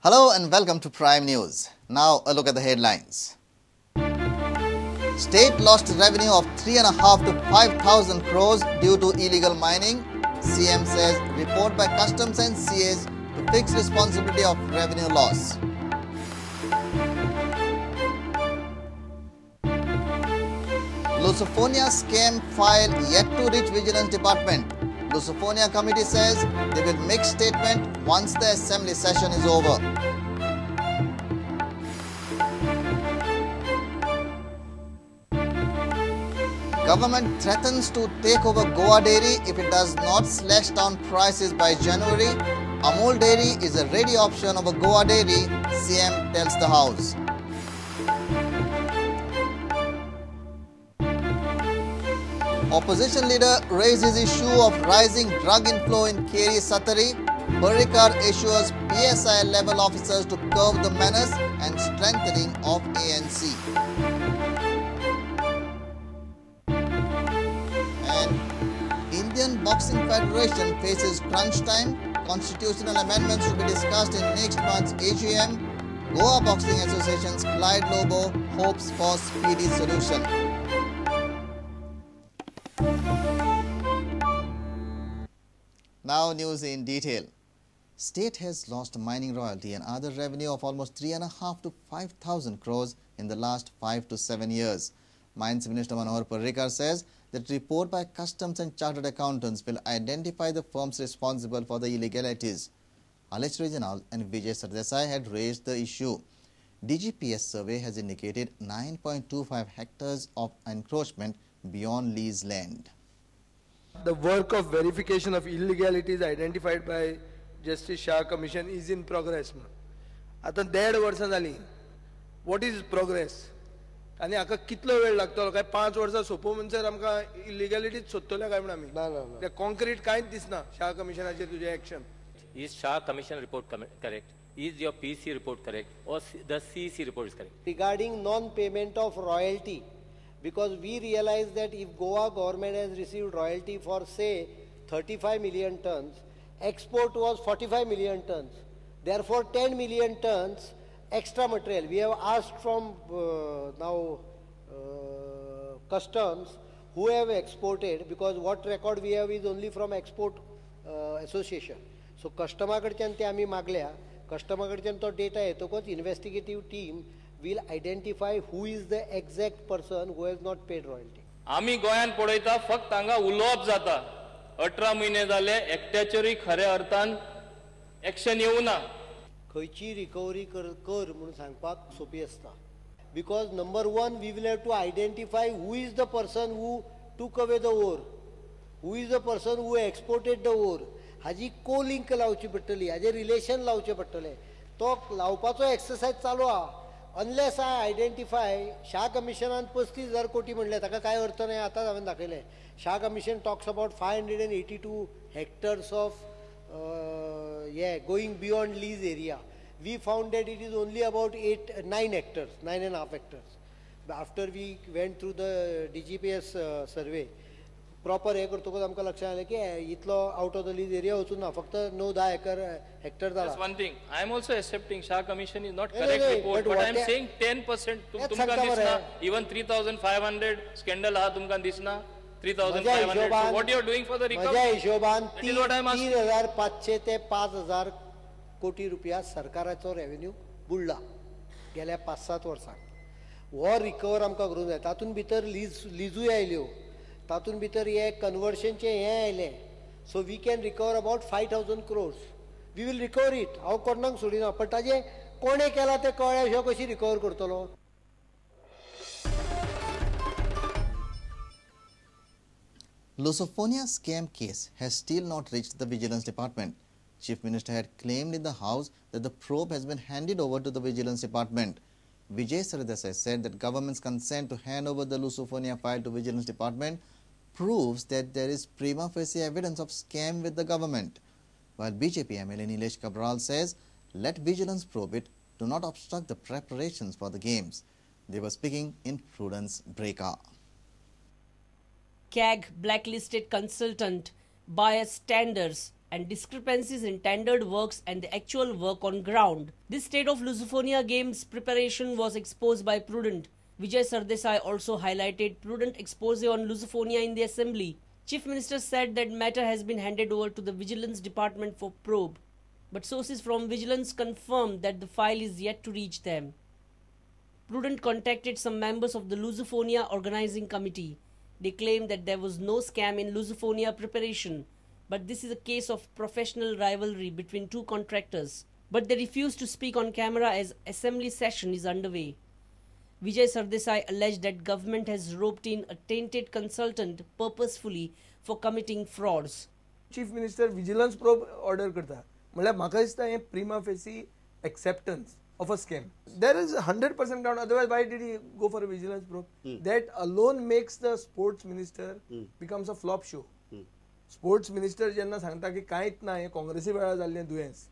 Hello and welcome to Prime News. Now a look at the headlines. State lost revenue of 3.5 to 5,000 crores due to illegal mining. CM says report by customs and CAs to fix responsibility of revenue loss. Lusofonia scam file yet to reach Vigilance Department. Lusofonia Committee says they will make statement once the assembly session is over. Government threatens to take over Goa Dairy if it does not slash down prices by January. Amul Dairy is a ready option over Goa Dairy, CM tells the House. Opposition leader raises issue of rising drug inflow in Keri Sattari. Parrikar assures PSI level officers to curb the menace and strengthening of ANC. And Indian Boxing Federation faces crunch time. Constitutional amendments to be discussed in next month's AGM. Goa Boxing Association's Clyde Lobo hopes for speedy solution. Now news in detail. State has lost mining royalty and other revenue of almost 3.5 to 5,000 crores in the last 5 to 7 years. Mines Minister Manohar Parrikar says that report by customs and chartered accountants will identify the firms responsible for the illegalities. Alex Reginald and Vijay Sardesai had raised the issue. DGPS survey has indicated 9.25 hectares of encroachment beyond lease land. The work of verification of illegalities identified by Justice Shah Commission is in progress. आता 1.5 वर्सां जाली. What is progress? आनी हाका कितलो वेळ लागतलो? काय 5 वर्सां सोंपो म्हणसर आमकां इलिगॅलिटीज सोदतले काय म्हण आमी? ना. कॉन्क्रीट कांयच दिसना शाह कमिशनाचेर तुजें action. Is Shah Commission report correct? Is your PC report correct? Or the CEC report is correct? Regarding non-payment of royalty, because we realize that if Goa government has received royalty for say 35 million tons, export was 45 million tons. Therefore 10 million tons extra material. We have asked from now customs who have exported, because what record we have is only from export association. So customer कडच्यान ते आमी मागल्या, customer कडच्यान तो data येतकच investigative team will identify who is the exact person who has not paid royalty. आमी गोंयान पळयता फक्त हांगा उलोवप जाता. 18 म्हयने जाले एकट्याचेरूय खऱ्या अर्थान एक्शन येवना. खंयची रिकवरी कर म्हणून सांगपाक सोपी आसता, because number one we will have to identify who is the person who took away the ore, who is the person who exported the ore. हाजी को लिंक लावची पडटली, हाजे रिलेशन लावचें पडटलें. तो लावपाचो एक्सरसायज चालू आहा. Unless I identify, Shah कमिशनान 35,000 कोटी म्हणलें, ताका कांय अर्थ नाही, आतांच हांवें दाखयलें. Shah Commission talks about 582 hectares of going beyond lease area. We found that it is only about 9 hectares, 9.5 hectares. After we went through the DGPS survey, proper हें करतकूच आमकां लक्षांत आयलें की इतलो out of the lease area वचून ना, फक्त 9-10 Hector जाला. One thing, I am also accepting Shah Commission is not correct report, but I am saying 10% तुमकां दिसना, इवन 3,500 स्कँडल आहा तुमकां दिसना, 3,500. So what you are doing for the recovery? म्हज्या हिशोबान 3,500 ते 5,000 कोटी रुपया सरकाराचो रेवेन्यू बुडला गेल्या 5-7 वर्सांक. हो रिकवर आमकां करूंक जाय. तातूंत भितर लिजूय आयल्यो, तातूंत भितर हे कन्वर्शनचें हें आयलें. So we can recover about 5,000 crores. We will recover it. हांव कोणाक सोडिना, पण ताजें कोणें केलां तें कळ्ळ्या शिवाय कशी रिकवर करतलो? Lusofonia scam case has still not reached the Vigilance Department. Chief Minister had claimed in the House that the probe has been handed over to the Vigilance Department. Vijay Sardesai said that government's consent to hand over the Lusofonia file to Vigilance Department proves that there is prima facie evidence of scam with the government. While BJP MLA Nilesh Cabral says, let Vigilance probe it, do not obstruct the preparations for the games. They were speaking in Prudence Breaker. CAG blacklisted consultant bias tenders and discrepancies in tendered works and the actual work on ground. This state of Lusofonia Games preparation was exposed by Prudent. Vijay Sardesai also highlighted Prudent expose on Lusofonia in the assembly. Chief Minister said that matter has been handed over to the Vigilance Department for probe. But sources from Vigilance confirmed that the file is yet to reach them. Prudent contacted some members of the Lusofonia organizing committee. They claimed that there was no scam in Lusofonia preparation, but this is a case of professional rivalry between two contractors. But they refused to speak on camera as assembly session is underway. Vijay Sardesai alleged that government has roped in a tainted consultant purposefully for committing frauds. Chief Minister vigilance probe order करता म्हणल्यार म्हाका दिसता हें prima facie acceptance of a scam. There is 100% ground. Otherwise, why did he go for a vigilance probe? That alone makes the sports minister becomes a flop show. Sports minister जेन्ना सांगता की कांयच ना, हें काँग्रेसी वेळार जाल्लें दुयेंस,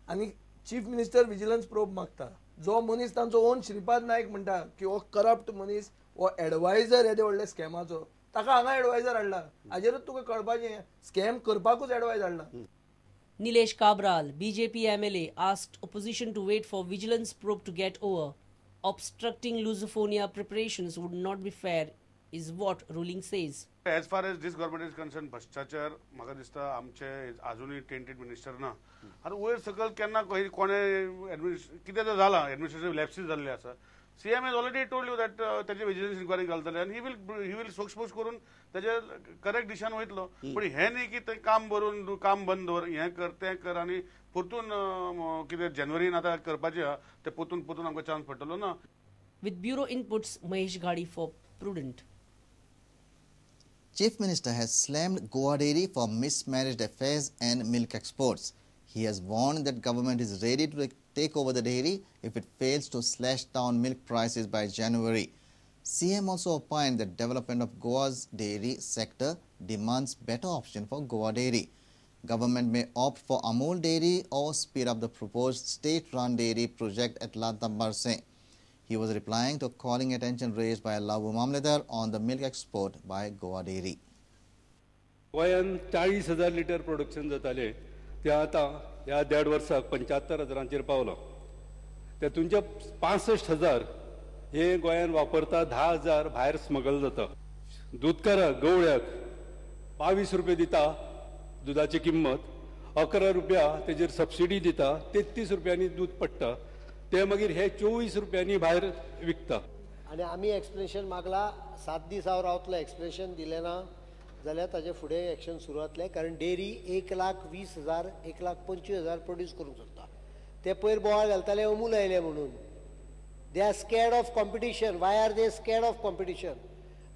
आनी चीफ मिनिस्टर विजिलन्स प्रोब मागता. जो मनीस तांचो ओन श्रीपाद नायक म्हणटा की हो करप्ट मनीस, हो एडवायजर येदे व्हडले स्कॅमाचो, ताका हांगा एडवायजर हाडला. हाजेरूच तुका कळपाचें स्कॅम करपाकूच एडवायज हाडला. Nilesh Cabral, BJP MLA, asked opposition to wait for vigilance probe to get over. Obstructing Lusofonia preparations would not be fair, is what ruling says. As far as this government is concerned, भ्रष्टाचार म्हाका दिसता आमचे अजूनय tainted minister ना. आतां वयर सकयल केन्ना कोणे कितें तर जालां, एडमिनिस्ट्रेटिव्ह लॅप्सीस जाल्ले आसा. CM has already told you that ताचे विजिलन्स इन्क्वायरी घालतले आनी he will सोक्षपोक्ष करून ताजे करेक्ट दिशान वयतलो. पण हें न्ही की तें काम बरोवन काम बंद दवर, हें कर तें कर आनी परतून कितें जानेवारीन आतां करपाचें आहा तें परतून परतून आमकां चान्स पडटलो ना. With bureau inputs, Mahesh Ghadi for Prudent. Chief Minister has slammed Goa Dairy for mismanaged affairs and milk exports. He has warned that government is ready to take over the dairy if it fails to slash down milk prices by January. CM also opined that development of Goa's dairy sector demands better option for Goa Dairy. Government may opt for Amul Dairy or speed up the proposed state-run dairy project at Latambarse. He was replying to calling attention raised by Lavu Mamledar on the milk export by Goa Dairy. गोंयान 40,000 litre production जाताले ते आतां ह्या देड वर्साक 75,000 पावलो. तेतूंचे 65,000 हे गोंयान वापरता, 10,000 भायर स्मगल जाता. दूदकाराक गवळ्याक 22 रुपये दिता दुदाची किंमत, 11 रुपया तेजेर सबसिडी दिता, 33 रुपयांनी दूद पडटा, ते मागीर हे 24 रुपयांनी भायर विकता. आनी आमी एक्सप्लेनेशन मागला, 7 दीस हांव रावतलो, एक्सप्लेनेशन दिलें ना जाल्यार ताजे फुडें एक्शन सुरू जातलें. कारण डेअरी 1,20,000 1,25,000 प्रोड्यूस करूंक सोदता. ते पयर बोवाळ घालताले अमूल आयले म्हणून. They are scared of competition. Why are they scared of competition?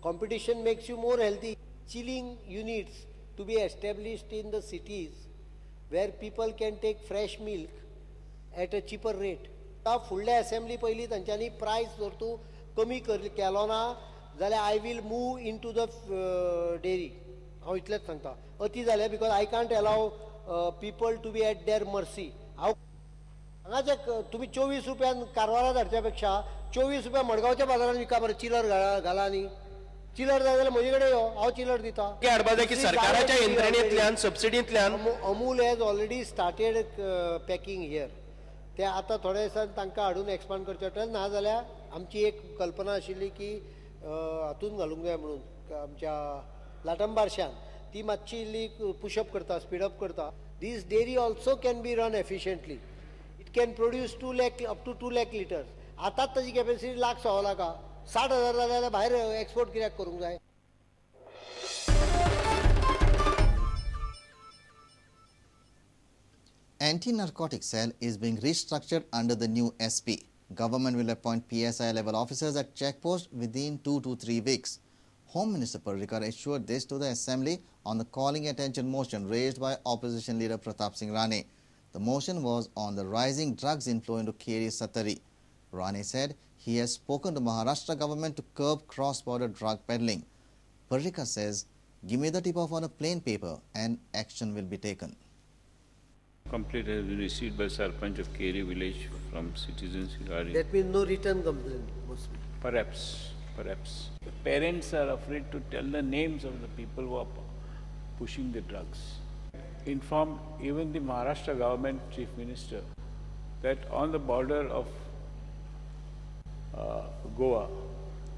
Competition makes you more healthy. Chilling units to be established in the cities where people can take fresh milk at a cheaper rate. फुडल्या assembly पयलीं तांच्यांनी प्रायस जर तूं कमी केलो ना जाल्यार I will move into the dairy. हांव इतलेंच सांगता. अती जालें because I can't allow people to be at their mercy. हांव हांगाचे तुमी 24 रुपयान कारवारा धाडच्या पेक्षा 24 रुपया मडगांवच्या बाजारान विका बरें. चिलर घाला न्ही, चिलर जाय जाल्यार म्हजे कडेन यो, हांव चिलर दिता. हाडपा जाय की सरकाराच्या यंत्रणेंतल्यान सबसिडींतल्यान Amul has already started packing here. ते आतां थोड्या दिसान तांकां हाडून एक्सपांड करचें पडटलें. ना जाल्यार आमची एक कल्पना आशिल्ली की हातून घालूंक जाय म्हणून आमच्या लाटंबारशान, ती मातशी इल्ली पुशअप करता, स्पीडअप करता. This dairy also can be run efficiently. It can produce 2 lakh up to 2 lakh litres. आतांच ताजी कॅपेसिटी 1.25 लाख, 60,000 जाल्यार भायर एक्सपोर्ट कित्याक करूंक जाय? Anti-narcotic cell is being restructured under the new SP. Government will appoint PSI level officers at checkposts within 2 to 3 weeks. Home Minister Parrikar assured this to the Assembly on the calling attention motion raised by opposition leader Pratap Singh Rane. The motion was on the rising drugs inflow into Keri Sattari. Rane said he has spoken to Maharashtra government to curb cross-border drug peddling. Parrikar says, give me the tip-off on a plain paper and action will be taken. Complaint has been received by Sarpanch of Keri village from citizens regarding... That means no written complaint, mostly. Perhaps, perhaps. The parents are afraid to tell the names of the people who are pushing the drugs. informed even the Maharashtra government chief minister that on the border of Goa,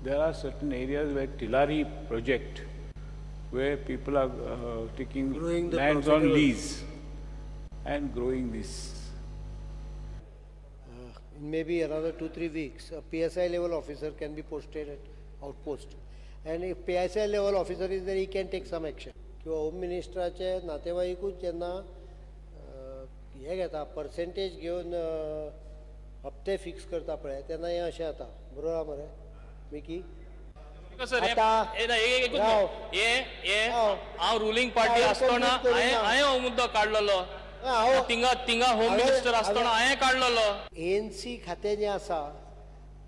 there are certain areas where Tillari project, where people are taking lands on lease and growing this. In maybe another 2-3 weeks, a PSI level officer can be posted at outpost. And if PSI level officer is there, he can take some action. किंवा home मिनिस्टराचे नातेवाईकूच जेन्ना हे घेता percentage घेवन हप्ते fix करता पळय तेन्ना हें अशें जाता. बरोबर आहा मरे मिकी? हांव रुलींग पार्टी आसतना हांवें हो मुद्दो काडलेलो, तिंगा तिंगा होम मिनिस्टर आसतना हांवें काडलेलो. एएनसी खातें जें आसा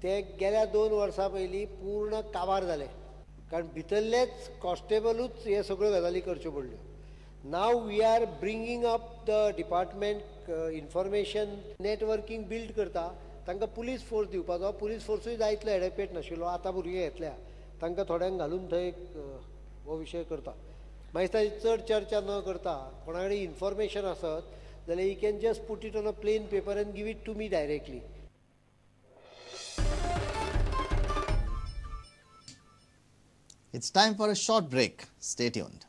तें गेल्या 2 वर्सां पयलीं पूर्ण काबार जालें, कारण भितरलेच कॉन्स्टेबलूच हे सगळ्यो गजाली करच्यो पडल्यो. Now we are bringing up the department information networking build करता, तांकां पुलीस फोर्स दिवपाचो. पुलीस फोर्सूय जाय इतलो एडेक्वेट नाशिल्लो, आतां भुरगे घेतल्या तांकां थोड्यांक घालून थंय हो विशय करता. मागीर ताची चड चर्चा न करता कोणा कडेन इन्फॉर्मेशन आसत जाल्यार he can just put it on a plain paper and give it to me directly. It's time for a short break. Stay tuned.